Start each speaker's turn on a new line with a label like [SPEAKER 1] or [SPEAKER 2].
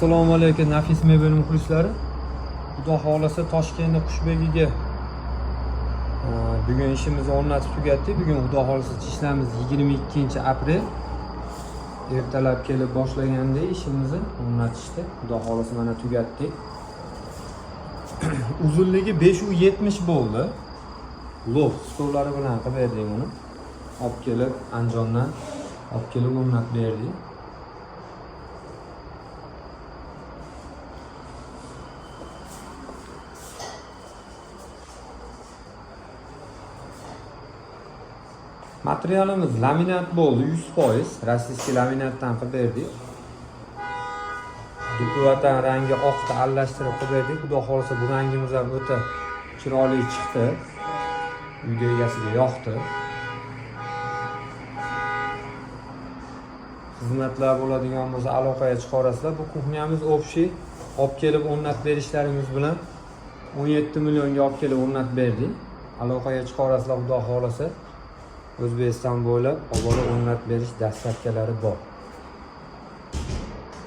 [SPEAKER 1] Assalomu alaykum, Nafis mebel muxlislari. Xudo xohlasa, Toshkentda Qushbegiga bugun ishimizni o'rnatib tugatdik. Bugun, Xudo xohlasa, ishlarimiz 22 aprel. Ertalab kelib boshlagandik ishimizni o'rnatishni. Xudo xohlasa, mana tugatdik. Uzunligi 5,70 bo'ldi. Loft stollari bilan qilib berdik uni. Olib kelib, Andijondan olib kelib o'rnatib berdik. Materialimiz laminat bo'ldi, 100%. Российский laminatdan qilib berdik. Dub vatan rangi oqda aralashtirib qilib berdik. Xudo xohlasa, bu rangimiz ham o'ta chiroyli chiqdi. Uyda egasiga yoqdi. Xizmatlar bo'ladigan bo'lsa, aloqaga chiqarasizlar. Bu kuxnyamiz общий olib kelib o'rnatib berishlarimiz bilan 17 millionga olib kelib o'rnatib berdik. Aloqaga chiqarasizlar, Xudo xohlasa. O'zbekiston bo'ylab olib borib o'rnatib berish доставка lari bor.